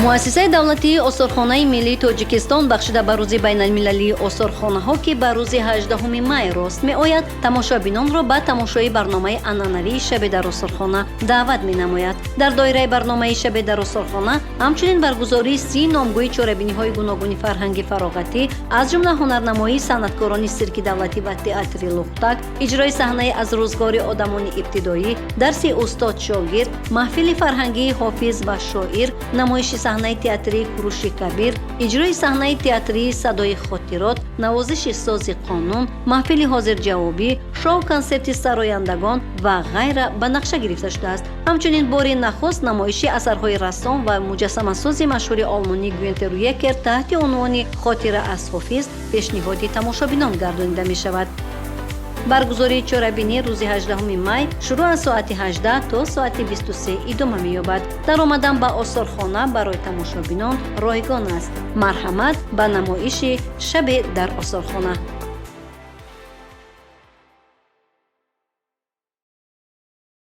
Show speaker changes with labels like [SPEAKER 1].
[SPEAKER 1] Муассисаи давлатии Осорхонаи миллии Тоҷикистон, бахшида ба Рӯзи байналмилалии осорхонаҳо, ки ба рӯзи 18 май рост меояд, тамошобинонро ба тамошои барномаи анъанавии «Шабе дар осорхона» даъват менамояд. Дар доираи барномаи «Шабе дар осорхона» ҳамчунин баргузории 30 номгӯи чорабиниҳои гуногуни фарҳанги фароғатӣ, аз ҷумла ҳунарнамоии санъаткорони сирки давлатӣ ва театри Лухтак, иҷрои саҳнаи «Аз рӯзгори одамони ибтидоӣ», дарси устод шогирд, маҳфили фарҳангии «Ҳофиз ва шоир», намоиши саҳнаи театрии «Куруши Кабир», иҷрои саҳнаи театрии «Садои хотирот», навозиши сози қонун, маҳфили ҳозирҷавобӣ, шоу-консерти сарояндагон ва ғайра ба нақша гирифта шудааст. Ҳамчунин бори нахуст намоиши асарҳои рассом ва муҷассамасози машҳури олмонӣ Гюнтер Екер таҳти унвони «Хотира аз Ҳофиз» пешниҳоди тамошобинон гардонида мешавад. Баргузории чорабинӣ рӯзи 18 май шурӯъ аз соати 18 то соати 23 идома меёбад. Даромадан ба осорхона барои тамошобинон ройгон аст. Марҳамат ба намоиши «Шабе дар осорхона».